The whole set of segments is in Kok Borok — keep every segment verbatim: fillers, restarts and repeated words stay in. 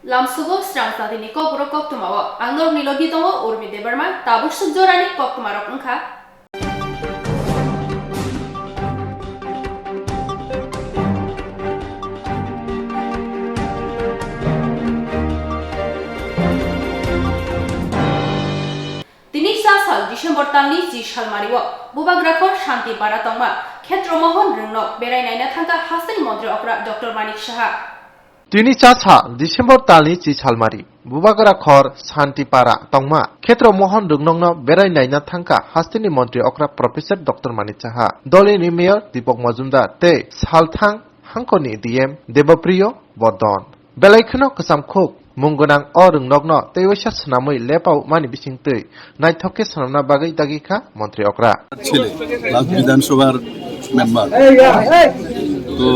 Lamsugo srang satini kokborok koktwmao ang norokni logi tongo Urmi Debbarma, tabuk suk jorani koktwmarok wngkha. Tini cha sal December talni chi salmario Bubagrakhor Shanti Para tongma Khetro Mohon Rwngnok berai naina thangkha hasteni montri okra Doctor Manik Saha. Tini cha sal December talni chi salmari Bubagrakhor Shanti Para tongma Khetro Mohon Rwngnokno berai naina thangkha hasteni montri okra Professor Doctor Manik Saha, dolini mayor Deepak Majumdar tei salthang hangkoni D M Debapriyo Bordhan. Belai kheno kwcham khuk mung gwnang o rwngnokno tei waisa swnamwi lepao mani bisingtwi naithok khe swnamna bagwi dagi kha montri okra. ছেলে, লাস্ট বিধানসভার মেম্বার। তো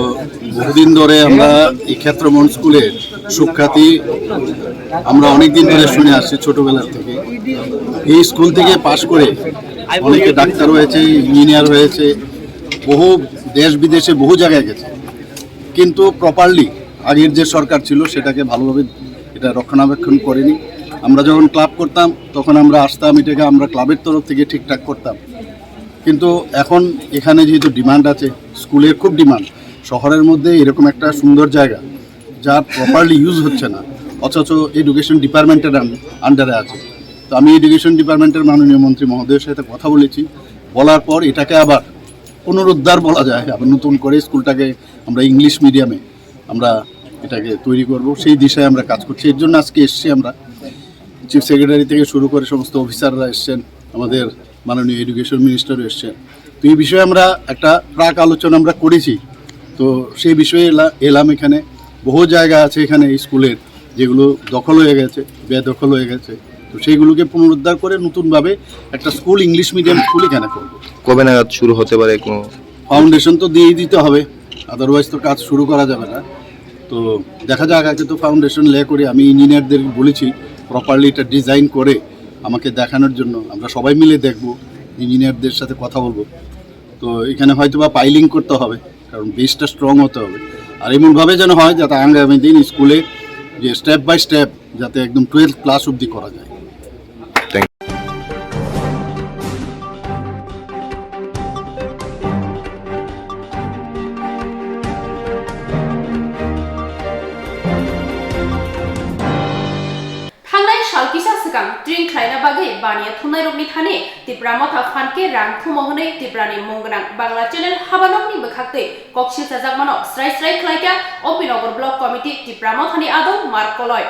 বহুদিন ধরে আমরা এই ক্ষেত্রমোহন স্কুলের সুখ্যাতি আমরা অনেক দিন ধরে শুনে আসছি ছোটবেলার থেকে। এই স্কুল থেকে পাশ করে অনেকে ডাক্তার হয়েছে, ইঞ্জিনিয়ার হয়েছে, বহু দেশ বিদেশে বহু জায়গায় গেছে। কিন্তু প্রপারলি আগের যে সরকার ছিল সেটাকে ভালোভাবে এটা রক্ষণাবেক্ষণ করেনি। আমরা যখন ক্লাব করতাম তখন আমরা আসতাম, এটাকে আমরা ক্লাবের তরফ থেকে ঠিকঠাক করতাম। কিন্তু এখন এখানে যেহেতু ডিমান্ড আছে, স্কুলের খুব ডিমান্ড, শহরের মধ্যে এরকম একটা সুন্দর জায়গা যার প্রপারলি ইউজ হচ্ছে না, অথচ এডুকেশন ডিপার্টমেন্টের আন্ডারে আছে। তো আমি এডুকেশন ডিপার্টমেন্টের মাননীয় মন্ত্রী মহোদয়ের সাথে কথা বলেছি, বলার পর এটাকে আবার পুনরুদ্ধার বলা যায়, আবার নতুন করে স্কুলটাকে আমরা ইংলিশ মিডিয়ামে আমরা এটাকে তৈরি করব, সেই দিশায় আমরা কাজ করছি। এর জন্য আজকে এসছি আমরা, চিফ সেক্রেটারি থেকে শুরু করে সমস্ত অফিসাররা এসছেন, আমাদের মাননীয় এডুকেশন মিনিস্টারও এসছেন। তো এই বিষয়ে আমরা একটা প্রাক আলোচনা আমরা করেছি। তো সেই বিষয়ে এলা-, এলাম এখানে। বহু জায়গা আছে এখানে এই স্কুলের, যেগুলো দখল হয়ে গেছে, বেদখল হয়ে গেছে। তো সেইগুলোকে পুনরুদ্ধার করে নতুনভাবে একটা স্কুল, ইংলিশ মিডিয়াম স্কুল এখানে করবো। কবে নাগাদ শুরু হতে পারে কোনো? ফাউন্ডেশন তো দিয়েই দিতে হবে, আদারওয়াইজ তো কাজ শুরু করা যাবে না। তো দেখা যাক, আগে তো ফাউন্ডেশন লে করে আমি ইঞ্জিনিয়ারদের বলেছি প্রপারলি এটা ডিজাইন করে আমাকে দেখানোর জন্য। আমরা সবাই মিলে দেখব, ইঞ্জিনিয়ারদের সাথে কথা বলবো। তো এখানে হয়তো বা পাইলিং করতে হবে, কারণ বেসটা স্ট্রং হতে হবে। আর এমনভাবে যেন হয় যাতে আগামী দিন স্কুলে যে স্টেপ বাই স্টেপ যাতে একদম টুয়েলভ ক্লাস অবধি করা যায়। Thank you. Thangnai sal kisa swkang tring khlaina bagwi baniya thumnairokni thani Tipra Motha phan khe rang thumo hwnwi Tiprani mung gwnang Bangla channel Habanokni bwkhaktwi kok silchajakmano srai srai khlaikha Opinogor Block Committee Tipra Mothani adong Mark Koloi.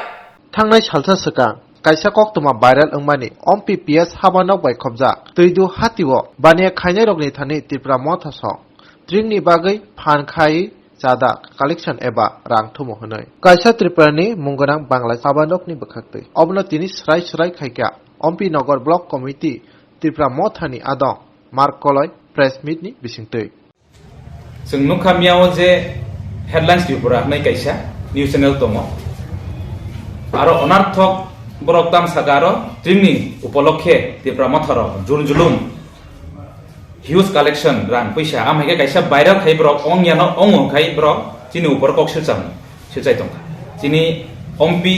Thangnai salsa swkang kaisa koktwma viral wngmani Ompi P S Habanok bai khobjak Twidu hatio baniya khainairokni thani Tipra Motha song tringni bagwi phan khai chada collection eba rang thumo hwnwi kaisa Tripurani mung gwnang Bangla Habanokni bwkhaktwi. Obono tini srai srai khaikha Ompi Nogor Block Committee Tipra Mothani adong Mark Koloi press meet ni bisingtwi. Chwng nukha miyao je Headlines Tripura hwnwi kaisa news channel tongo. Aro onarthok borok tam saka aro tringni upolokhe Tipra Motharok jur julum huge collection rang puisa, am hai khe kaisa viral khai borok ong yano ong khai borok chini upor kok silcham. Silchai tongkha. Chini Ompi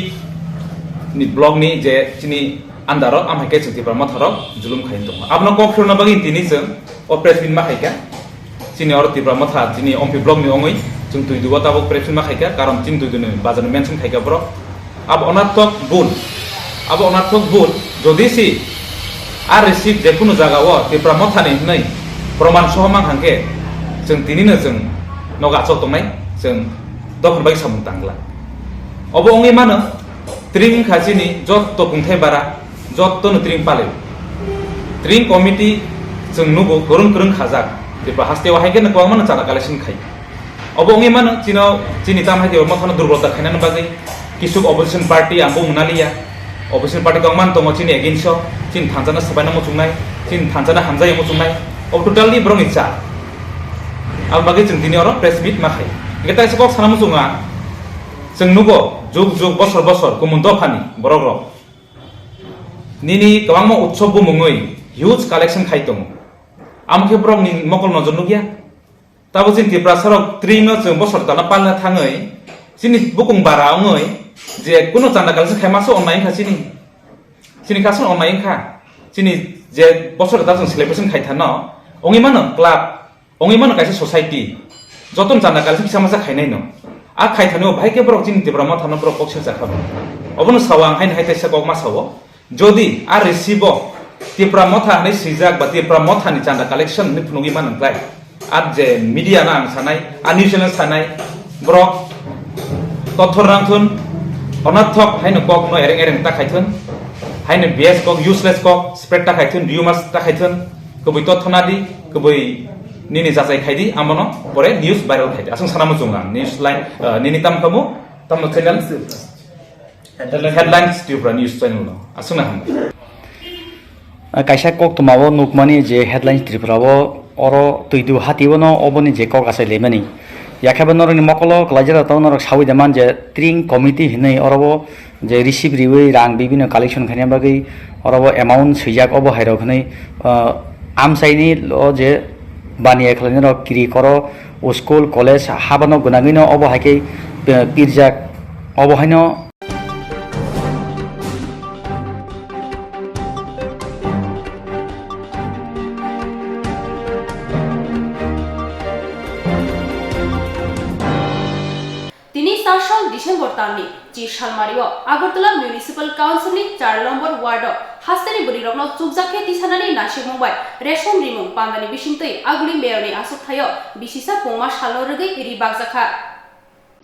ni block ni je chini under o, am hai khe chwng Tipra Motha rok julum khai tongkha. Abono kok philna bagwi tini chwng o press meet ma khaikha. Chini oro Tipra Motha chini Ompi block ni ongwi chwng Twidu o tabuk press meet ma khaikha, karon chini Twidu ni bazar ni mention khaikha borok. Abo onarthok bul. Abo onarthok bul. Jodi si a receipt je kunu jaga o Tipra Motha ni hwnwi proman soho mang hangkhe chwng tini no chwng nogo achok tongnai, chwng dophani bagwi samung tangla. Obo wngwi mano, tring wngkha chini jotto kungthai bara, jotto no tring palio. Tring committee chwng nugo kwrwng kwrwng khajak, Tripura haste o hai khe no kwbangma no chada collection khai. Obo wngwi mano, chino, chini tam hai Tipra Mothano durbolta khainani bagwi kisuk opposition party ang bo mwnaliya. Opposition party kwbangma tongo chini against o, chini thansa no swbaino muchungnai, chini thansa no hamjai muchungnai. Obo totally borokni cha. Aboni bagwi chwng tini oro press meet ma khai. Hingke taisa kok sana muchungo ang. Chwng nugo, jug jug, bosor bosor, kumun dophani borok rok nini kwbangma utsob bumungwi huge collection khai tongo. Amo khe borokni mokol nojor nukya. Tabo chini Tiprasa rok tring no chwng bosor tala palna thangwi, chini bukung bara wngwi, Je kuno chanda collection khaima se onnai wngkha chini. Chini kaisa onnai wngkha. Chini je bosor da chwng celebration khai thano, ongwi mano club, ongwi mano kaisa society. Jotono chanda collection kisa masa khainai no. A khai thani o bahai khe borok chini Tipra Motha no borok kok sircha kha bo. Obono sao ang haino hai teisa kok ma sao. Jodi a receive o Tipra Motha hinwi swijak ba Tipra Motha ni chanda collection hinwi phunugwi mano wngkhlai. Ar je media no ang sanai, a news channel sanai, borok tothor nang thun, onarthok haino kok no ereng ereng ta khai thun, haino B S kok, useless kok, spread ta khai thun, rumors ta khai thun, kubui totho na di, kubui nini jachai khai di, amono pore news viral khai di. Aswng sana muchung ang, news line, eh, nini tam khamu, tamo channel? Headlines Tripura News Channel no aswkna hambai. Ah, kaisa koktwma o nukmani je Headlines Tripura o oro twidu hati o no oboni je kok achai laimani. Yakhe bo norokni mokolo kwlaijak rok norok sawi da man je Tring Committee hinwi oro bo je receive riwi rang bibino collection khaina bagwi oro bo amount swijak obo hai rok hinwi, ah, amchaini o je baniya khlainai rok kiri koro o school college habano gwnangwi no obo hai khe, eh, pirjak obo haino. Tini chasal December talni chi salmario Agartala Municipal Council ni char lombor ward o hasteni bwrwirokno chukjak khe tisanani nasikmung bai ration rimung pandani bisingtwi aguli mayor ni achukthai o bisisa pungma salno rwgwi ri bakjakha.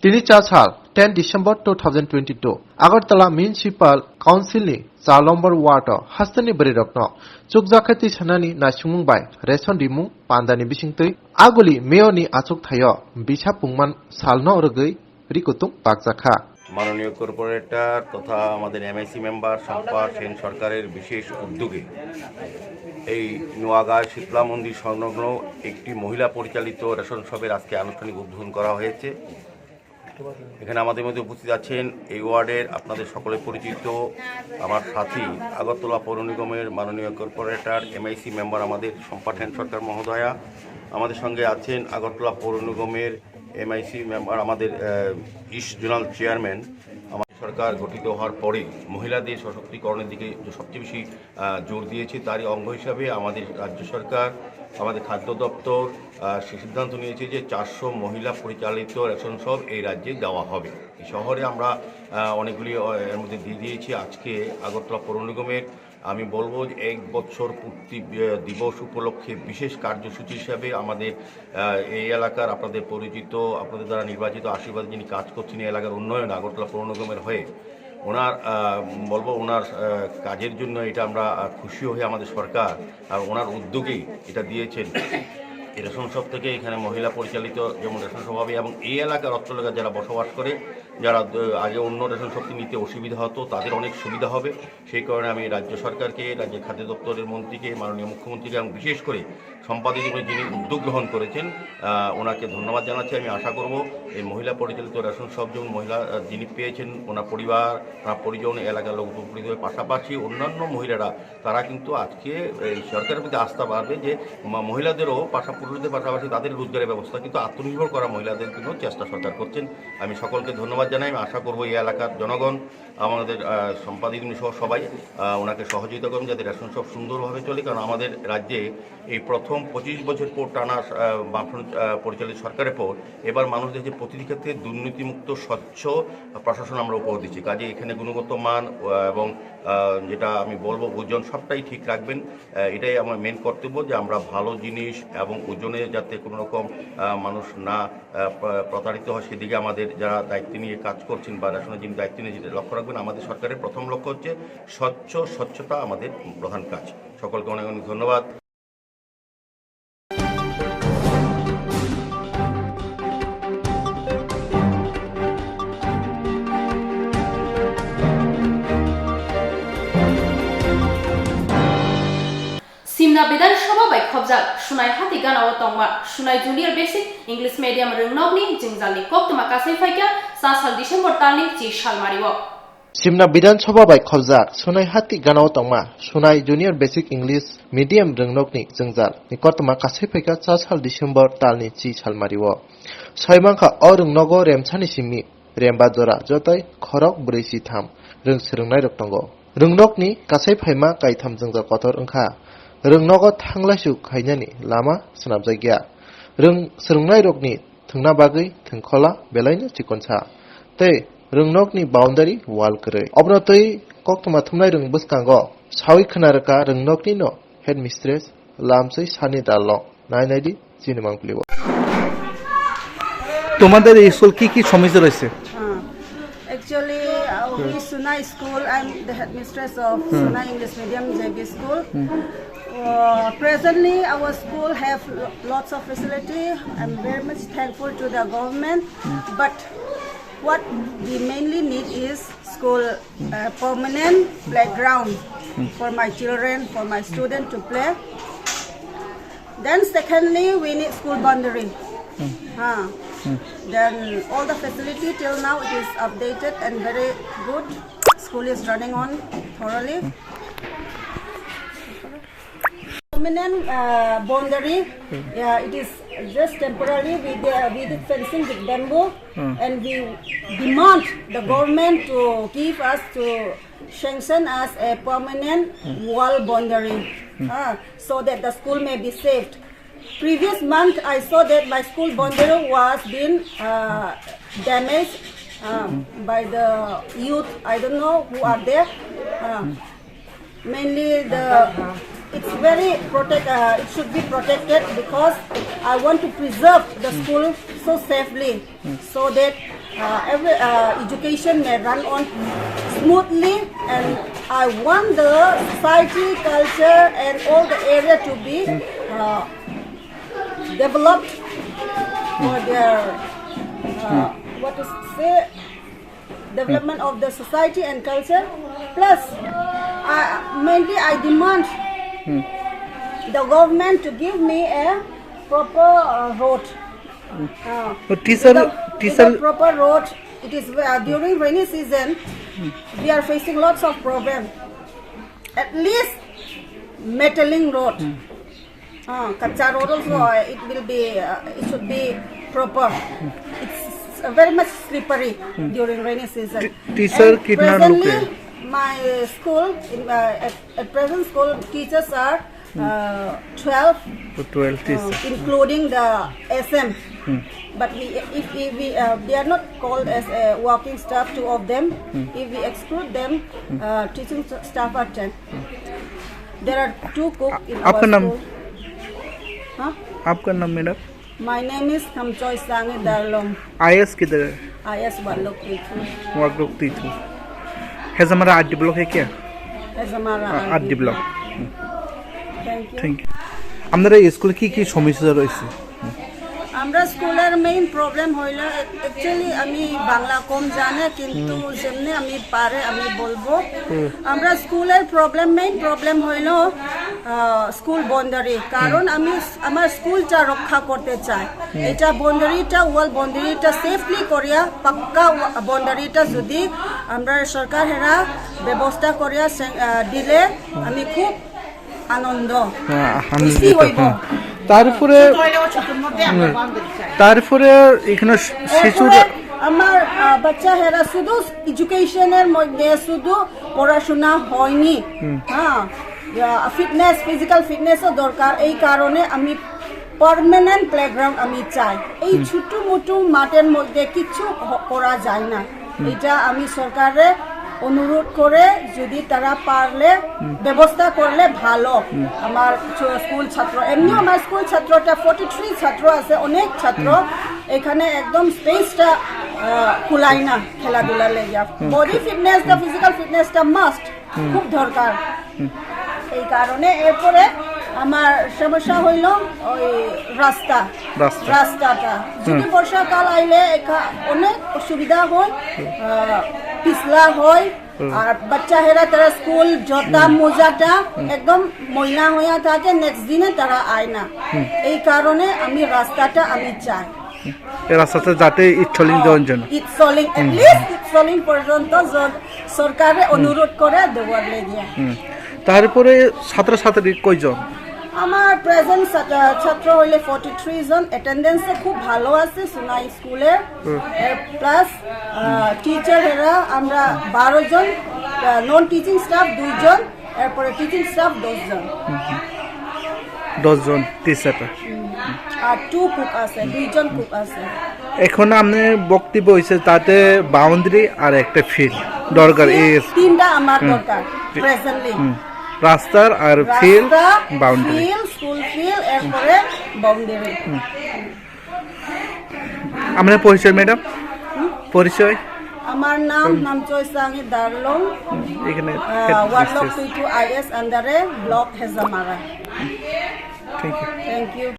Tini cha sal, ten December two thousand twenty-two, Agartala Municipal Council ni cha lombor ward o hasteni bwrwirokno chukjak khe twi sanani naisingmung bai ration rimung pandani bisingtwi aguli mayor ni achukthai o bisa pungman salno rwgwi rikutung bakjakha. মাননীয় কর্পোরেটর তথা আমাদের MIC member Shampa সেন সরকারের বিশেষ উদ্যোগে এই নোয়াগাঁ শীতলা মন্দির সংলগ্ন একটি মহিলা পরিচালিত রেশন শপের আজকে আনুষ্ঠানিক উদ্বোধন করা হয়েছে। এখানে আমাদের মধ্যে উপস্থিত আছেন এই ওয়ার্ডের আপনাদের সকলে পরিচিত আমার সাথী, আগরতলা পৌর নিগমের মাননীয় কর্পোরেটর, এমআইসি মেম্বার আমাদের শম্পা সেন সরকার মহোদয়া। আমাদের সঙ্গে আছেন আগরতলা পৌর নিগমের এমআইসি মেম্বার, আমাদের, আহ, ইস্ট জোনাল চেয়ারম্যান। আমার সরকার গঠিত হওয়ার পরে মহিলাদের সশক্তিকরণের দিকে যে সবচেয়ে বেশি, আহ, জোর দিয়েছে, তারই অঙ্গ হিসাবে আমাদের রাজ্য সরকার, আমাদের খাদ্য দপ্তর, আহ, সে সিদ্ধান্ত নিয়েছে যে চারশো মহিলা পরিচালিত রেশন শপ এই রাজ্যে দেওয়া হবে। এই শহরে আমরা, আহ, অনেকগুলি, আহ, এর মধ্যে দিয়ে দিয়েছি। আজকে আগরতলা পৌর নিগমের আমি বলবো যে এক বছর পূর্তি, আহ, দিবস উপলক্ষে বিশেষ কার্যসূচি হিসাবে আমাদের, আহ, এই এলাকার আপনাদের পরিচিত, আপনাদের দ্বারা নির্বাচিত আশীর্বাদ যিনি কাজ করছেন এই এলাকার উন্নয়ন আগরতলা পৌর নিগমের হয়ে, ওনার, আহ, বলবো ওনার, আহ, কাজের জন্য এটা আমরা, আহ, খুশি হয়ে আমাদের সরকার আর ওনার উদ্যোগেই এটা দিয়েছেন। এই রেশন শপ থেকে এখানে মহিলা পরিচালিত যেমন রেশন শপ হবে এবং এই এলাকার অত্র এলাকায় যারা বসবাস করে, যারা, আহ, আগে অন্য রেশন শপ নিতে অসুবিধা হতো, তাদের অনেক সুবিধা হবে। সেই কারণে আমি রাজ্য সরকারকে, রাজ্যের খাদ্য দপ্তরের মন্ত্রীকে, মাননীয় মুখ্যমন্ত্রীকে এবং বিশেষ করে সম্পাদিত যিনি উদ্যোগ গ্রহণ করেছেন, আহ, ওনাকে ধন্যবাদ জানাচ্ছি। আমি আশা করব এই মহিলা পরিচালিত রেশন শপ যেমন মহিলা, আহ, যিনি পেয়েছেন, ওনার পরিবার, তার পরিজন, এলাকার লোক উপকৃত হবে। পাশাপাশি অন্যান্য মহিলারা তারা কিন্তু আজকে এই সরকারের প্রতি আস্থা বাড়বে যে মা-, মহিলাদেরও পাশা-, পুরুষদের পাশাপাশি তাদের রোজগারের ব্যবস্থা কিন্তু আত্মনির্ভর করা মহিলাদের জন্য চেষ্টা সরকার করছেন। আমি সকলকে ধন্যবাদ জানাই। আমি আশা করব এই এলাকার জনগণ আমাদের, আহ, সম্পাদিনী সহ সবাই, আহ, ওনাকে সহযোগিতা করবেন যাতে রেশন শপ সুন্দরভাবে চলে, কারণ আমাদের রাজ্যে এই প্রথম পঁচিশ বছর পর টানা, আহ, বামফ্রন্ট, আহ, পরিচালিত সরকারের পর এবার মানুষ দেখছে প্রতিটি ক্ষেত্রে দুর্নীতিমুক্ত স্বচ্ছ প্রশাসন আমরা উপহার দিচ্ছি। কাজে এখানে গুণগত মান, আহ, এবং, আহ, যেটা আমি বলবো ওজন সবটাই ঠিক রাখবেন। আহ, এটাই আমার মেন কর্তব্য যে আমরা ভালো জিনিস এবং ওজনে যাতে কোনো রকম, আহ, মানুষ না আহ, প্র-, প্রতারিত হয়, সেদিকে আমাদের যারা দায়িত্ব নিয়ে কাজ করছেন বা রেশনের যিনি দায়িত্ব নিয়ে যেটা লক্ষ্য রাখবেন, আমাদের সরকারের প্রথম লক্ষ্য হচ্ছে স্বচ্ছ, স্বচ্ছতা আমাদের প্রধান কাজ। সকলকে অনেক অনেক ধন্যবাদ। Simna Bidhan Sabha bai khobjak Sunai Hati Gana o tongma Sunai Junior Basic English Medium rwngnokni jwngjalni koktwma kasai phaikha cha sal December talni chi salmario. Simna Bidhan Sabha bai khobjak Sunai Hati Gana o tongma Sunai Junior Basic English Medium rwngnokni jwngjalni koktwma kasai phaikha cha sal December talni chi salmario. Soimangkha o rwngnogo remsani simi Remba jora jotoi khorok brwi si tham rwng swrwngnairok tongo. Rwngnokni kasai phaima kaitham jwngjal kotor wngkha. Rwngnogo thanglaisu khainani lama swnamjakya. Rwng swrwngnairokni thwngna bagwi thwngkhola belaino chikonsa tei rwngnokni boundary wall kwrwi. Obwno twi koktwma thumnai rwng bwskango sawi khna rwkha rwngnoknino headmistress Lamsoi Sani Darlong. Nai nai di chini mangpili o. তোমাদের এই স্কুল কি কি সমস্যা রয়েছে? Uh, actually, uh, we Suna School, I'm the headmistress of Suna English Medium J B School. Uh, presently, our school have lo- lots of facility. I'm very much thankful to the government. But what we mainly need is school, uh, permanent playground for my children, for my student to play. Then secondly, we need school boundary. Huh. Then all the facility till now it is updated and very good. School is running on thoroughly. Permanent, uh, boundary. Yeah, it is just temporary. We did, we did fencing with bamboo, and we demand the government to give us to sanction us a permanent wall boundary, uh, so that the school may be saved. Previous month, I saw that my school boundary was been, uh, damaged, uh, by the youth. I don't know who are there. Uh, mainly the it's very protect. Uh, it should be protected because I want to preserve the school so safely so that, uh, every, uh, education may run on smoothly, and I want the society, culture, and all the area to be, uh, developed for their, uh, what to say, development of the society and culture. Plus, uh, mainly I demand the government to give me a proper, uh, road. Uh, But teacher, without, teacher without proper road, it is, uh, during rainy season, we are facing lots of problem. At least metaling road. Uh, kacha road also, uh, it will be, uh, it should be proper. It's, uh, very much slippery during rainy season. Ti- teacher And kitna loke? Presently, my school, in, uh, at, at present school, teachers are, uh, twelve, To twelve uh, teachers. Including the S M. But we, if we, we, uh, they are not called as a working staff, two of them. If we exclude them, uh, teaching st- staff are ten. There are two cook in आपका our नाम? School. Huh? आपका नाम madam? My name is Khamchoi Sangi Darlong. IAS किधर है? आईएएस वालोक तीर्थू। वालोक तीर्थू। हेजामारा आरडी ब्लॉक है क्या? हेजामारा हाँ, RD block. Thank you. Thank you. আপনারা এই স্কুলে কি কি সমস্যা রয়েছে? আমরা স্কুলের মেইন প্রবলেম হইল, অ্যাকচুয়ালি আমি বাংলা কম জানে, কিন্তু যেমনি আমি পারে আমি বলবো। আমরা স্কুলের প্রবলেম, মেইন প্রবলেম হইল, আহ, স্কুল বাউন্ডারি, কারণ আমি স- আমার স্কুলটা রক্ষা করতে চাই। এটা বাউন্ডারিটা, ওয়াল বাউন্ডারিটা সেফলি করিয়া, পাক্কা ওয়া- বাউন্ডারিটা যদি আমরা সরকার হেরা ব্যবস্থা করিয়া সে- আহ, দিলে আমি খুব আনন্দ, হ্যাঁ, খুশি আনন্দিত, হইব। হ্যাঁ। তারপরে, তারপরে এখানে শি-, শিশুরা এরপরে আমার, আহ, বাচ্চা হেরা শুধু এডুকেশনের মধ্যে শুধু পড়াশোনা হয়নি, হ্যাঁ, ফিটনেস, ফিজিক্যাল ফিটনেসও দরকার। এই কারণে আমি পার্মানেন্ট প্লেগ্রাউন্ড আমি চাই। এই ছোট্ট মোটো মাঠের মধ্যে কিছু হ- করা যায় না। এটা আমি সরকারে অনুরোধ করে যদি তারা পারলে ব্যবস্থা করলে ভালো। আমার ছ- স্কুল ছাত্র, এমনিও আমার স্কুল ছাত্রটা ফর্টি থ্রি ছাত্র আছে, অনেক ছাত্র, এখানে একদম স্পেসটা কুলায় না খেলাধুলার লেগে। বডি ফিটনেসটা, ফিজিক্যাল ফিটনেসটা মাস্ট, খুব দরকার। এই কারণে এরপরে আমার সমস্যা হইল ওই রাস্তা, রাস্তা। রাস্তাটা যদি বর্ষাকাল আইলে এখা- অনেক অসুবিধা হয়, আহ, পিছলা হয়। আর বাচ্চা হেরা তারা স্কুল জুতা মোজাটা একদম ময়লা হইয়া থাকে, নেক্সট দিনে তারা আয় না। এই কারণে আমি রাস্তাটা আমি চাই। এই রাস্তাটা যাতে ইট সলিং দেওয়ার জন্য। ইট সলিং, অ্যাটলিস্ট ইট সলিং পর্যন্ত জ- সরকারে অনুরোধ করে দেওয়ার লেগে। হুম। তারপরে ছাত্রছাত্রী কয়জন? আমার প্রেজেন্ট ছাত্র হইলে ফর্টি থ্রি জন, অ্যাটেন্ডেন্সও খুব ভালো আছে সোনাই স্কুলের। প্লাস টিচার এরা আমরা বারো জন, নন টিচিং স্টাফ দুইজন, এরপরে টিচিং স্টাফ দশ জন। দশ জন টিচার। আর টু কুক আছে, দুইজন কুক আছে। এখন আপনি বক্তব্য হয়েছে তাতে বাউন্ডারি আর একটা ফিল্ড দরকার। এই তিনটা আমার হুম। দরকার প্রেজেন্টলি। হুম। রাস্তার আর ফিল্ড, রাস্তা, বাউন্ডারি। ফিল্ড, স্কুল ফিল্ড, এরপরে বাউন্ডারি। আপনার পরিচয় ম্যাডাম? পরিচয়? আমার নাম নামচয় সাংহি দারলং। এখানে আহ, ওয়ার্ড লক টু টু আইএস আন্ডারে, block Hezamara. Thank you. Thank you.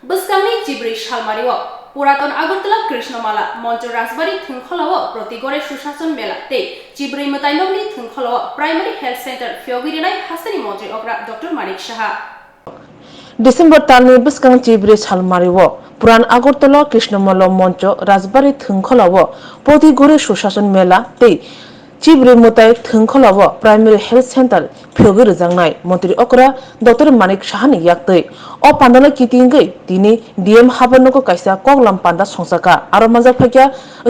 Bwskangni chibrwi salmario Puraton Agartala Krishnamala Moncho Rajbari thwngkholao Protigore Sushachon Mela tei chibrwi mwtainokni thwngkholao Primary Health Center phiyogwi rwnai hasteni montri okra Doctor Manik Saha. December talni bwskang chibrwi salmario Puran Agartala Krishnamala Moncho Rajbari thwngkholao Protigore Sushachon Mela tei chibrwi mwtai thwngkholao Primary Health Center phiyogwi rwjaknai montri okra Doctor Manik Sahani yaktwi. O pandano kitingwi tini D M habarnogo kaisa koklam panda songchakha, aro manjak phaikha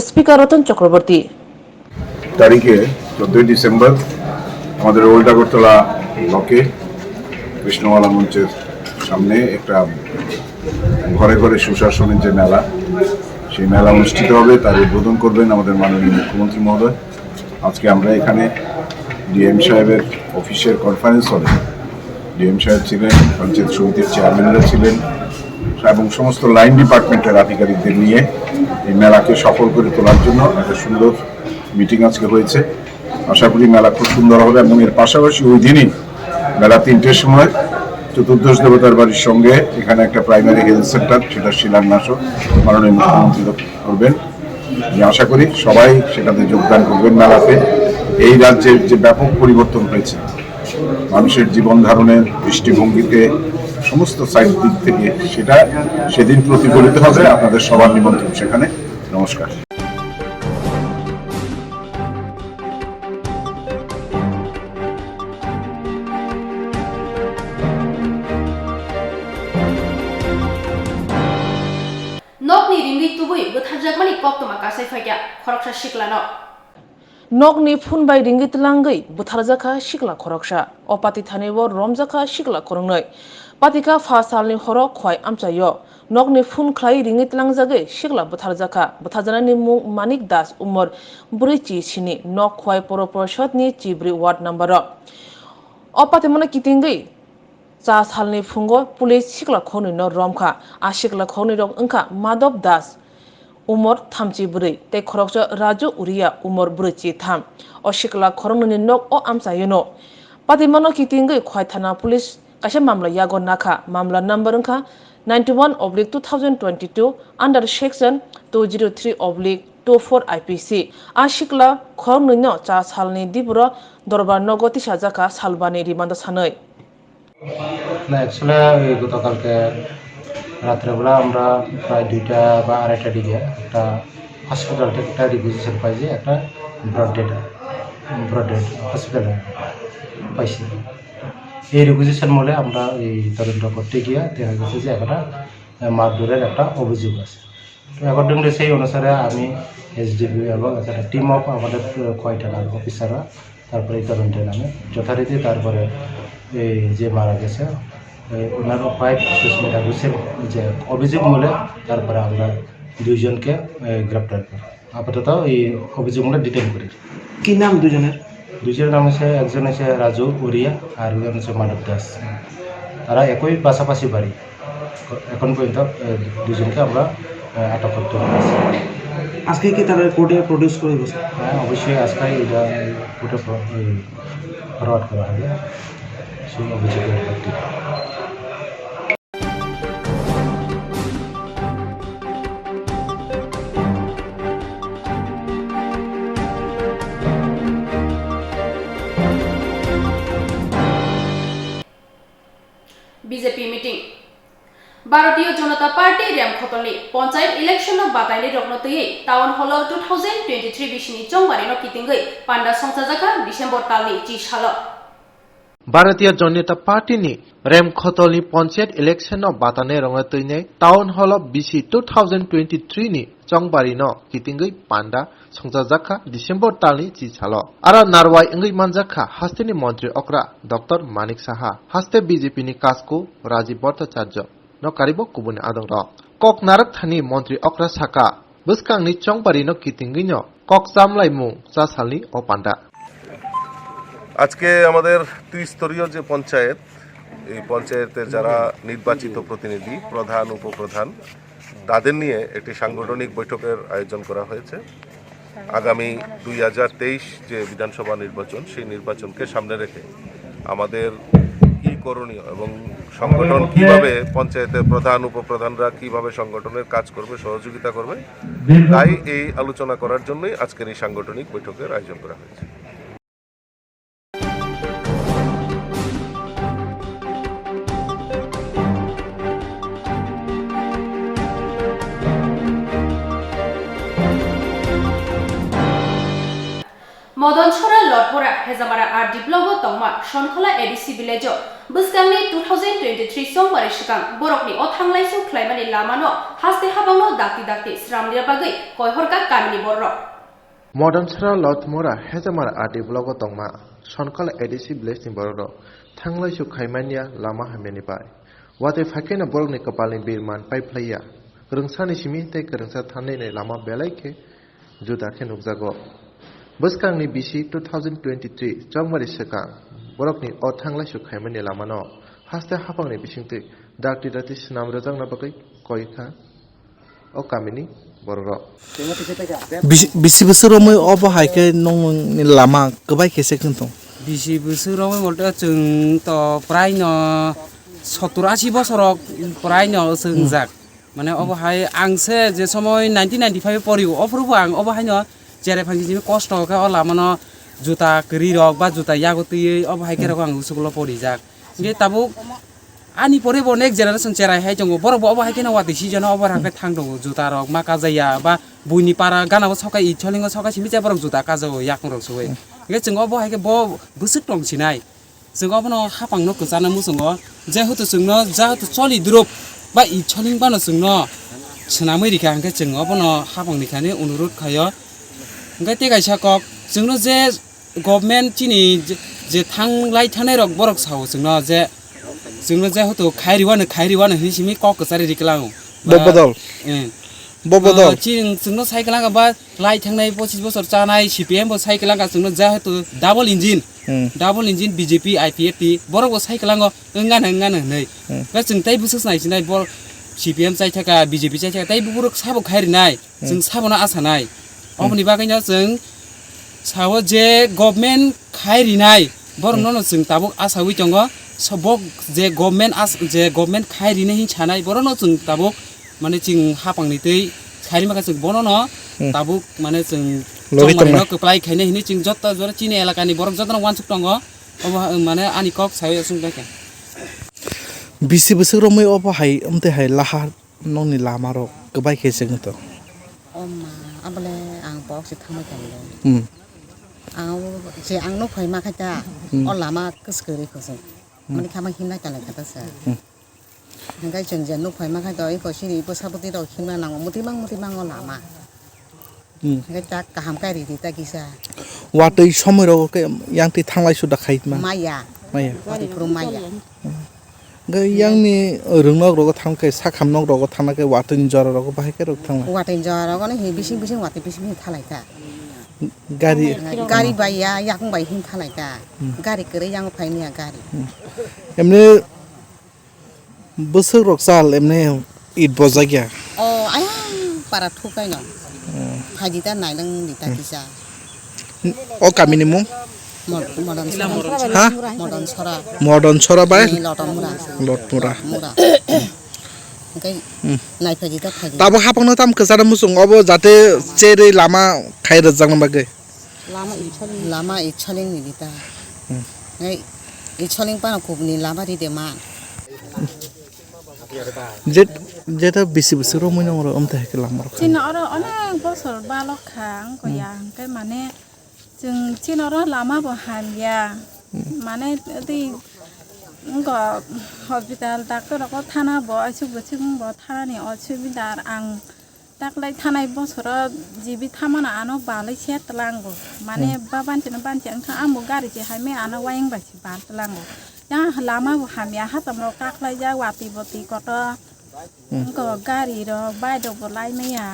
Speaker Ratan Chakraborty. তারিখে চোদ্দই ডিসেম্বর আমাদের ওল্ড আগরতলা ব্লকে কৃষ্ণমালা মঞ্চের সামনে একটা ঘরে ঘরে সুশাসনের যে মেলা, সেই মেলা অনুষ্ঠিত হবে। তার উদ্বোধন করবেন আমাদের মাননীয় মুখ্যমন্ত্রী মহোদয়। আজকে আমরা এখানে ডিএম সাহেবের অফিসের কনফারেন্স হলে ডিএম সাহেব ছিলেন, পঞ্চায়েত সমিতির চেয়ারম্যানরা ছিলেন এবং সমস্ত লাইন ডিপার্টমেন্টের আধিকারিকদের নিয়ে এই মেলাকে সফল করে তোলার জন্য একটা সুন্দর মিটিং আজকে হয়েছে। আশা করি মেলা খুব সুন্দর হবে এবং এর পাশাপাশি ওই দিনই বেলা তিনটের সময় চতুর্দশ দেবতার বাড়ির সঙ্গে এখানে একটা প্রাইমারি হেলথ সেন্টার, সেটা শিলান্যাসও মাননীয় মুখ্যমন্ত্রী করবেন। আমি আশা করি সবাই সেটাতে যোগদান করবেন মেলাতে। এই রাজ্যের যে ব্যাপক পরিবর্তন হয়েছে মানুষের জীবন ধারণের দৃষ্টিভঙ্গিতে, সমস্ত সাইড দিক থেকে, সেটা সেদিন প্রতিফলিত হবে। আপনাদের সবার নিমন্ত্রণ সেখানে। নমস্কার। Nokni ringwi tubui bwtharjakmani koktwma kasai phaikha khoroksa siklano. Nokni phun bai ringwi tlangwi bwtharjakha sikla khoroksa. O pati thani o romjakha sikla khoroknwi. Patikha pha salni horo khwai amchaio. Nokni phun khlai ringwi tlangjagwi sikla bwtharjakha. Bwtharjaknani mung Manik Das, umor brwi chi sini, nok khwai Poro Porishod ni chibrwi ward number o. O patimano kitingwi cha salni phungo police sikla khoroknwino romkha. A sikla khoroknwi rok wngkha Madhav Das, umor thamchi brwi, tei khoroksa Raju Uria, umor brwi chi tham. O sikla khoroknwini nok o amchaiono. Patimano kitingwi Khwai thana police kaisa mamla yago nakha. Mamla number wngkha ninety one oblique two thousand twenty two under section two zero three oblique two four I P C. A sikla khoroknwino cha salni diburo dorbar nogo tisajakha salbani rimando sanwi. না, actually ওই গতকালকে রাত্রেবেলা আমরা প্রায় দুইটা বা আড়াইটার দিকে একটা হসপিটাল থেকে একটা রিকুইজিশন পাই যে একটা ব্রড ডেড, ব্রড ডেড হসপিটালে পাইছি। এই রিকুইজিশন মূলে আমরা এই তদন্ত করতে গিয়ে দেখা গেছে যে একটা মারধরের একটা অভিযোগ আছে। তো অ্যাকর্ডিংলি সেই অনুসারে আমি এসডিপিও এবং একটা টিম অফ আমাদের কয়টা অফিসাররা তারপরে এই তদন্তে নামে যথারীতি তারপরে এই যে মারা গেছে, এই ওনার ওয়াইফ সুস্মিতা হোসেন যে অভিযোগ মূলে তারপরে আমরা দুইজনকে, এ, গ্রেপ্তার করি। আপাতত এই অভিযোগমূলক ডিটেইন করি। কি নাম দুজনের? দুজনের নাম হচ্ছে, একজন হচ্ছে রাজু উরিয়া আর একজন হচ্ছে মানব দাস। তারা একই পাশাপাশি বাড়ি। এখন পর্যন্ত, এ, দুজনকে আমরা, এ, আটক করতে পেরেছি। আজকে কি তারা কোর্টে প্রডিউস করে গেছে? হ্যাঁ, অবশ্যই আজকে এটা কোর্টে ফ-, এই, ফরওয়ার্ড করা হবে সেই অভিযোগের ভিত্তিতে। B J P meeting. Bharatiya Janata Party Remkhotolni Panchayat election no batainai rokno twiwi Town Hall o two thousand twenty-three bisini chongbarino kitingwi panda songchajakha December talni chi salo. Bharatiya Janata Party ni Remkhotolni Panchayat election no batainai rokno twinai Town Hall o bisi two thousand twenty-three ni chongbarino kitingwi panda songchajakha December talni chi salo. Aro narwai wngwi manjakha hasteni montri okra Doctor Manik Saha, haste B J P ni kasku Rajiv Bhattacharya no karibo kubuni adongrok. Kok narwk thani montri okra saka, bwskangni chongbarino kitingwino kok chamlaimung chasalni o panda. আজকে আমাদের ত্রিস্তরীয় যে পঞ্চায়েত, এই পঞ্চায়েতের যারা নির্বাচিত প্রতিনিধি, প্রধান, উপপ্রধান, তাদের নিয়ে একটি সাংগঠনিক বৈঠকের আয়োজন করা হয়েছে। আগামী দুই হাজার তেইশ যে বিধানসভা নির্বাচন, সেই নির্বাচনকে সামনে রেখে আমাদের কি করণীয় এবং সংগঠন কিভাবে, পঞ্চায়েতের প্রধান, উপপ্রধানরা কিভাবে সংগঠনের কাজ করবে, সহযোগিতা করবে, তাই এই আলোচনা করার জন্যই আজকের এই সাংগঠনিক বৈঠকের আয়োজন করা হয়েছে। Modonchora Lotmora Hejamara R D block o tongma Sonkhola A D C village o bwskangni two thousand twenty-three chongmari swkang borokni o thanglaisu khlaimani lamano haste habangno dakti dakti sramliya bagwi koihorkha kamini bororok. Modonchora Lotmora Hejamara R D block o tongma Sonkhola A D C village ni bororok thanglaisu khaimaniya lama hamyani bai. Watwi phaikhe no borokni kwpalni birman paiphlaiya. Kwrwngsani simi tei kwrwngsa thangnini lama belai khe juda khe nukjago. Bwskangni bisi two thousand twenty-three chongmari swkang borokni o thanglaisu khaimani lamano haste haphangni bisingtwi dakti dakti swnam rwjakna bagwi koi kha o kamini bororok. Bisi, bisi bwswk romwi obo hai khe nongni lama kwbai khe se khwng tong? Bisi bwswk romwi bolte chwng to prai no sottur ashi bosorok prai no chwng Hmm. jak. Mane obo hai ang se je somoi nineteen ninety-five o pori o, ophuru bo ang obo haino cherai phangsi simi kosto khe o lamano juta kwrwi rok ba juta yago twiwi obo hai khe Hmm. rok ang usuk ulo porijak. Hingke tabuk ani pore bo next generation cherai hai tongo, borok bo obo hai kheno watwi season o obo hai khe thang tongo, juta rok ma kajaya ba buini para gana o sokai itholingo sokai simi je borok juta kajao yakung rok soi. Hmm. Hingke chwng obo hai khe bo bwswk tong sinai. Chwng obono hapangno kwchana muchungo, jehetu chwngno jehetu choli drup ba itholing bano chwngno swnamwi rikha, hwnkhe chwng obono hapangni thani onurot khaio. Hwnkhe tei kaisa kok, chwngno je government chini je, je thanglai thangnai rok borok sao chwngno je, chwngno jehetu khairiwano, khairiwano hinwi simi kok kwchari riklango. Bo bodol. Eh. Bo bodol. Ah, chini chwngno sai kwlangkha ba lai thangnai pochis bosor chanai C P M bo sai kwlangkha chwngno jehetu double engine. Hmm. Double engine B J P, I P F T, borok bo sai kwlango, wngano, wngano hinwi. Hmm. Ba chwng tei bwswk nai sinai, bor C P M chai thaka, B J P chai thaka, tei borok sabo khai rinai, Hmm. chwng sabono asa nai. Hmm. Oboni bagwino chwng sao je government khai rinai, borok Hmm. nono chwng tabuk asawi tongo, so bok je government as-, je government khai rinai hin sanai, borokno chwng tabuk mane chwng hapangni twi khairima khe chwng bono no Hmm. tabuk mane chwng Logi chongmani tongnai. No kwplai khainai hinwi chwng joto jora chini elakani borok jotono uansuk tongo. Obo ha-, mane ani kok sawi aswk bai khe. Bisi bwswk romwi obo hai, amtwi hai lahar nokni lama rok kwbai khe chwng to. O ma, abole ang bok se thangbai kha le. Hmm. Ang o je ang nuk phai ma kha ta, Hmm. o lama kwswk kwrwi kho se. Hmm. Mani kha ma himnai ta lai kha ta se. Hmm. Hingke chwng je nuk phai ma kha to, iko sini bwsa bwtwi rok himna nango, mwtwi mang, mwtwi mang o lama. Hmm. Hingke tak kaham kai ridi ta kisa. Watwi somoi rogo khe yang twi thanglai suda khai ma. Maya. Maya. Watwi phuru maya. Hingke yang ni rwngnok rogo thang khe, sakham nok rogo thangna khe watwi ni jora rogo bahai khe rok thanglai. Watwi ni jora rogo no hi bising bising watwi bising bising thalai ta. Gari. Gari bai ya, yakung bai hin thalai ta. Hmm. Gari kwrwi yang phai maya gari. Hmm. Emni Bwswk rok chal emne it bojak ya. O ayang para thukai no. Hmm. Phaidi ta nailwng di ta Hmm. kisa. O kami ni mung? Mod-, Modon Sora. Ha? Modon Sora. Modon Sora bai? Ni Loton Mura. Lot Mura. Mura. Engkai Hmm. nai phaidi ta phaidi. Tabo hapang no tam kwchara muchung obo jate cherwi lama khai rwjak na bagwi. Lama itsoling. Lama itsoling ni dita. Hmm. Ngai itsoling pano kubni lama ride man. Je, jeta bisi bisi romwi nang oro, omte hai khe lama rok. Chini oro onek bosor balok kha, wngkha ya, hwnkhe mane chwng chini oro lama bo hamya. Hmm. Mane tei wngkha hospital, doctor rok thana bo aswk bwswk wng bo thanani osubida, ang taklai thanai bosoro G B thamano ano balai se tlango. Mane Hmm. ba banchino banchi wngkha, amo gari se hai me ano wayang bai se bal tlango. Ya lama bo hamya, hacham rok kaklai jak, watwi botwi kotor. Hmm. Wngkha gari rok, bike rok bo lai maya.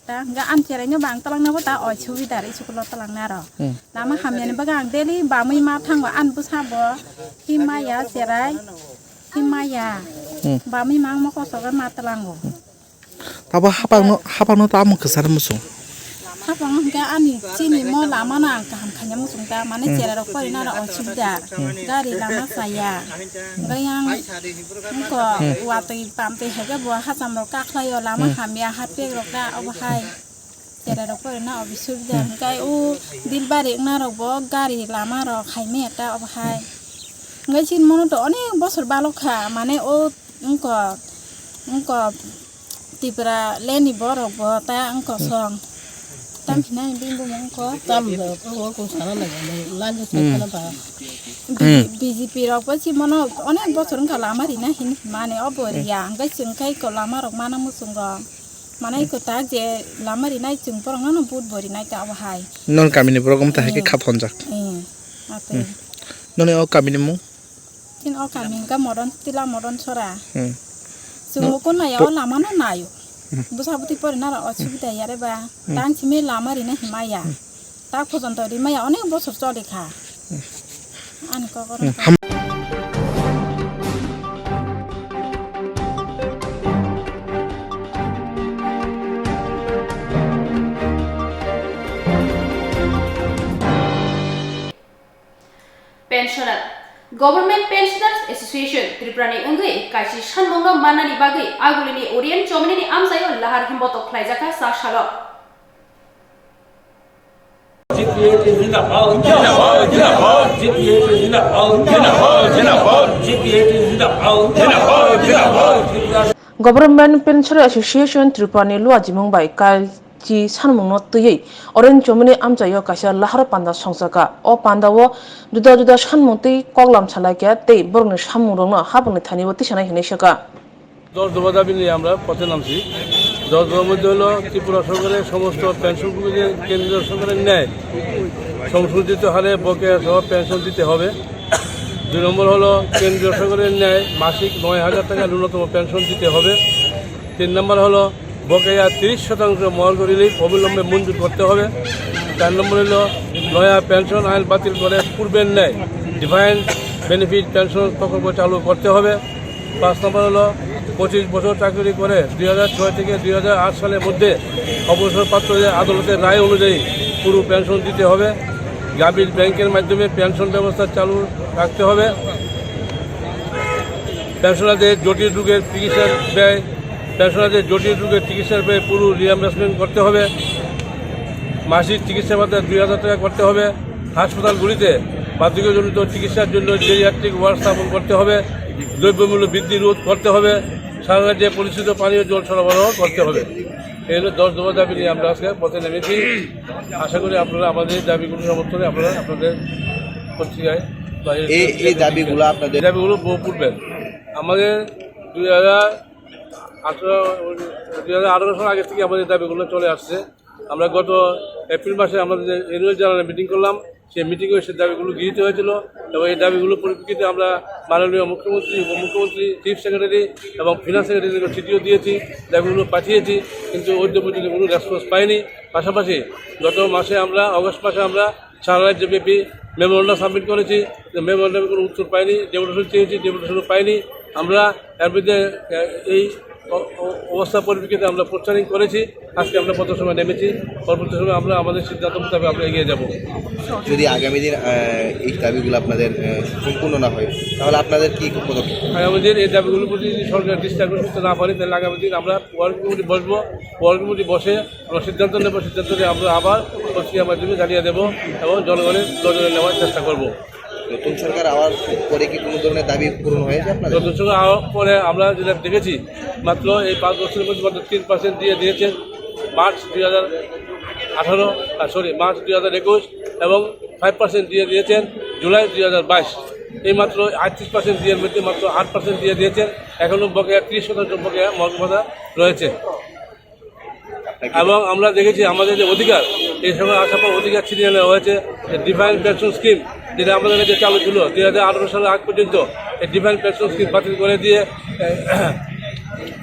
Ta hwnkha ani cherai no bang tlangna bo ta osubida ri school o tlangnai rok. Hmm. Lama hamya ni bagwi ang daily bamwi ma thango, ani bwsa bo himaya cherai, himaya. Hmm. Bamwi ma ang mokol sogo ma tlango. Tabo hapangno, hapangno ta amung kwchar muchung. Hapang hwnkhe ani chini mo lama no ang kaham khaina muchung ta, mane Hmm. cherai rok pori nara osubida, Hmm. gari lama chaya, hwnkhe yang wngkha Hmm. watwi pamtwi hwnkhe bo hacham rok kaklaio, lama Hmm. hamya, harpek rok ta obo hai cherai rok pori na obo subida, Hmm. hwnkhe o dilbari wngna rok bo gari lama rok hai maya ta obo hai, hwnkhe chini mono to onek bosor balok kha, mane o wngkha, wngkha Tripura leni borok bo ta wngkha Hmm. song. Tam hinai bini bumung wngkha. Tam bo ko ko sana na ga, lan ko Hmm. sana ba. B J P rok bo chimono onek bosor wngkha lama rina hin mane obo Hmm. riya. Hwnkhe chwng khai ko lama rok mana muchungo. Mane Hmm. ko ta je lama rinai chwng borok no vote bo rinai ta obo hai. Non kamini borok wngta hai khe Hmm. kha phonjak. Hmm. Ate. Hmm. Noni o kamini mung? Tin o kami hwnkha Modon, Tila Modon Sora. Hmm. Chwng No, bo kun nai po- o lama no naio. Hmm. Bwsa bwtwi pori nara osubida yare ba. Hmm. Tang simi lama rina himaya. Hmm. Ta phojon to rimaya onek bosor choli kha. Hmm. Ani kokoro Hmm. ko. Ham- Pensioner. Government Pensioners Association Tripura ni wngwi kaisi sanmungno mannani bagwi agulini Orient Chomini ni amchaio lahar himbotok khlaijakha sa salo. G P H zindabad, zindabad, zindabad, G P H zindabad, zindabad, zindabad, G P H zindabad, zindabad, zindabad. Government Pensioner Association Tripura ni luajimung bai kal chi sanmungno twiwi Orient Chomini amchaio kaisa lahar panda songchakha. O pandao juda juda sanmung tei koklam salaikha tei borokni samungrokno hapangni thani o tisanai hinwi sakha. দশ দফা দাবি নিয়ে আমরা পথে নামছি। দশ দফার মধ্যে হলো ত্রিপুরা সরকারের সমস্ত পেনশনগুলিকে কেন্দ্রীয় সরকারের ন্যায় সংশোধিত হারে বকেয়া সহ পেনশন দিতে হবে। দুই নম্বর হলো কেন্দ্রীয় সরকারের ন্যায় মাসিক নয় হাজার টাকা ন্যূনতম পেনশন দিতে হবে। তিন নম্বর হলো বকেয়া তিরিশ শতাংশ মহার্ঘ রিলিফ অবিলম্বে মঞ্জুর করতে হবে। চার নম্বর হলো নয়া পেনশন আইন বাতিল করে পূর্বের ন্যায় ডিফাইন্ড বেনিফিট পেনশন প্রকল্প চালু করতে হবে। পাঁচ নম্বর হলো পঁচিশ বছর চাকরি করে দুই হাজার ছয় থেকে দুই হাজার আট সালের মধ্যে অবসরপ্রাপ্তদের আদালতের রায় অনুযায়ী পুরো পেনশন দিতে হবে। গ্রামীণ ব্যাংকের মাধ্যমে পেনশন ব্যবস্থা চালু রাখতে হবে। পেনশনারদের জটিল রোগের চিকিৎসার ব্যয়, পেনশনারদের জটিল রোগের চিকিৎসার ব্যয় পুরো রিইম্বার্সমেন্ট করতে হবে। মাসিক চিকিৎসা ভাতা দুই হাজার টাকা করতে হবে। হাসপাতালগুলিতে বার্ধক্যজনিত চিকিৎসার জন্য জেরিয়াট্রিক ওয়ার্ড স্থাপন করতে হবে। দ্রব্যমূল্য বৃদ্ধি রোধ করতে হবে। সারা রাজ্যে পরিশোধিত পানীয় জল সরবরাহ করতে হবে। এই হলো দশ দফা দাবি নিয়ে আমরা আজকে পথে নেমেছি। আশা করি আপনারা আমাদের এই দাবিগুলো সমর্থনে আপনারা আপনাদের পত্রিকায় বা এই এই, এই দাবিগুলো আপনাদের দাবিগুলো বহু পূর্বের। আমাদের দুই হাজার আঠারো, দুই হাজার আঠারো সাল আগে থেকে আমাদের দাবিগুলো চলে আসছে। আমরা গত এপ্রিল মাসে আমরা যে অ্যানুয়াল জেনারেল মিটিং করলাম, সেই মিটিংয়ে সেই দাবিগুলো গৃহীত হয়েছিল এবং এই দাবিগুলো পরিপ্রেক্ষিতে আমরা মাননীয় মুখ্যমন্ত্রী, উপমুখ্যমন্ত্রী, চিফ সেক্রেটারি এবং ফিনান্স সেক্রেটারিকে চিঠিও দিয়েছি, দাবিগুলো পাঠিয়েছি, কিন্তু অদ্য পর্যন্ত কোনো রেসপন্স পাইনি। পাশাপাশি গত মাসে আমরা, অগস্ট মাসে আমরা সারা রাজ্যব্যাপী মেমোরান্ডাম সাবমিট করেছি, মেমোরান্ডামে কোনো উত্তর পাইনি। ডেপুটেশন চেয়েছি, ডেপুটেশনও পাইনি। আমরা এর মধ্যে, আহ, এই অ-, অ-, অবস্থা পরিপ্রেক্ষিতে আমরা পোস্টারিং করেছি। আজকে আমরা পথসভায় নেমেছি। পরবর্তী সময় আমরা আমাদের সিদ্ধান্ত মোতাবেক আমরা এগিয়ে যাব। যদি আগামী দিন, আহ, এই দাবিগুলো আপনাদের, আহ, সম্পূর্ণ না হয়, তাহলে আপনাদের কি পদক্ষেপ? আগামী দিন এই দাবিগুলোর প্রতি যদি সরকার দৃষ্টি আকর্ষণ করতে না পারে, তাহলে আগামী দিন আমরা ওয়ার্কিং কমিটি বসবো। ওয়ার্কিং কমিটি বসে আমরা সিদ্ধান্ত নেব। সিদ্ধান্ত নিয়ে আমরা আবার পত্রিকার মাধ্যমে জানিয়ে দেব এবং জনগণের নজরে নেওয়ার চেষ্টা করব। নতুন সরকার আওয়ার পরে কি কোনো ধরনের দাবি পূরণ হয়েছে আপনাদের? নতুন সরকার আওয়ার পরে আমরা যেটা দেখেছি, মাত্র এই পাঁচ বছরের মধ্যে মাত্র তিন পার্সেন্ট দিয়ে দিয়েছেন মার্চ দুই হাজার আঠারো, সরি, মার্চ দুই হাজার একুশ, এবং ফাইভ পার্সেন্ট দিয়ে দিয়েছেন জুলাই দুই হাজার বাইশ। এই মাত্র আটত্রিশ পার্সেন্ট দিয়ে মধ্যে মাত্র আট পার্সেন্ট দিয়ে দিয়েছেন। এখনো বকেয়া, ত্রিশ শতাংশ বকেয়া মর্মাদা রয়েছে। এবং আমরা দেখেছি আমাদের যে অধিকার, এই সময় আসার পর অধিকার ছিনিয়ে নেওয়া হয়েছে। ডিফাইন্ড পেনশন স্কিম, যেটা আমাদের কাছে চালু ছিল দুই হাজার আঠারো সালের আগ পর্যন্ত, এই ডিফাইন্ড পেনশন স্কিম বাতিল করে দিয়ে, এ,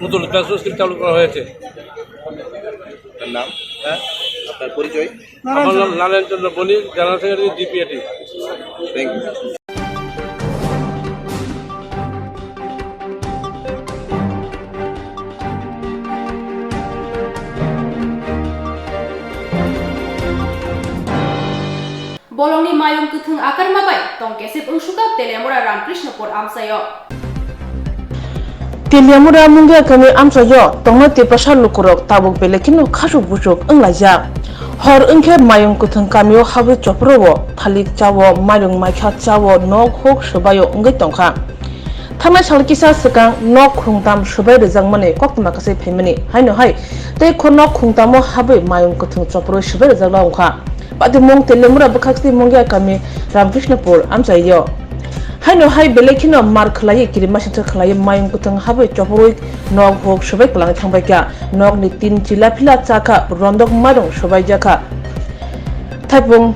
নতুন পেনশন স্কিম চালু করা হয়েছে। আপনার নাম? হ্যাঁ? আপনার পরিচয়? আমার নাম নারায়ণ চন্দ্র বণিক, জেনারেল সেক্রেটারি, ডিপিএটি। Thank you. Bolongni mayung kwthwng akarma bai tong kesep wngsuka Teliamura Ramkrishnopur amchaio. Teliamura Mungia kami amchaio tongnai Tiprasa lukurok tabuk belai kheno khasuk busuk wnglaijak. Hor wngkhe mayung kwthwng kamio habwi chopro-o thalik chao, mairung maikha chao, nok huk swbaio wngwi tongkha. Thangnai sal kisa swkang nok khungtam swbai rwjakmani koktwma kwchwi phaimani haino hai tei khornok khungtamo habwi mayung kwthwng chopro swbai rwjakla wngkha. Patimung Teliamura bwkhaksti Mungia kami Ramkrishnopur amchaio. Haino hai belai kheno mar khwlaiwi kirimasingcha khwlaiwi mayung kwthwng habwi choprwi nok huk swbai kwlangwi thangbaikha. Nokni tin chila phila chakha rondok mairung swbaijakha. Thaipung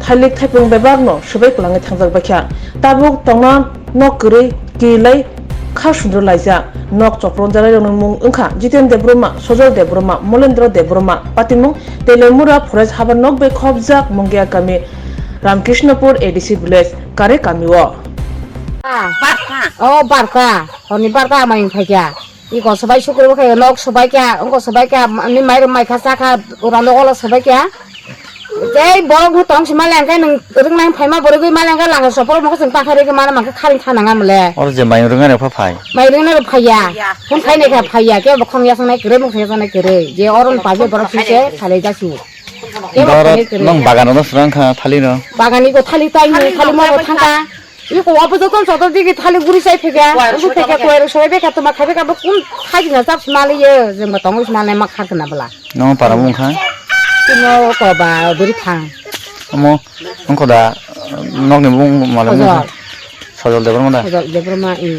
thailik thaipung bebakno swbai kwlangwi thangjak baikha. Tabuk tongna nok kwrwi kirilai kha sundru laijak. Nok chopronjalairokni mung wngkha Jiten Debbarma, Sojol Debbarma, Molendra Debbarma, patimung Teliamura Forest habar nok bai khopjak Mungia kami Ramkrishnopur A D C village kare kamio. Ah, barka. Oh, barka. Honi barka amai phaikya. Iko sobai sukro khe nok sobai kya, ongko sobai kya, ni mairum mai kha sakha, ura nok olo sobai kya. Tei borok bo tong si maleng khe nwng rwng nang phaima borok wi maleng khe langa sopor mokho chwng ta kharwi khe mana mankhe kharing kha nang amle. Oro je mayung rwngani pha phai. Mai rwngna rw phaiya. Phone khainai kha phaiya. Kebo khong yasang nai kwrwi, mung yasang nai kwrwi. Je oro ni pagwi borok sise khalai jasu. Kebo Doro khonai kwrwi. Nong bagan no srang kha thali no. Bagan ni ko thali tai ni thali mo thangka. Iko obo joto joto digi thali guri sai phega. Guri phega koyro sobai beka tuma khabe ka bo kun thai na chap mali ye. Jeng ba tong mali ma khar kana bala. Nong para mung kha. Tino ko ba buri thang. Omo ongko da nokni bung male mung kha. Sojol. Sojol Debbarma da. Sojol Debbarma, i.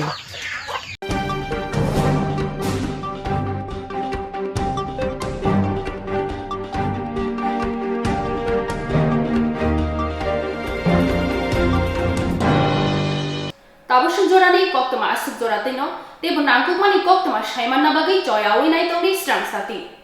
Tabuk suk jorani koktwma aswk jora twino, teibo nangkukmani koktwma saimanna bagwi choyaui nai tongdi Srang Sati.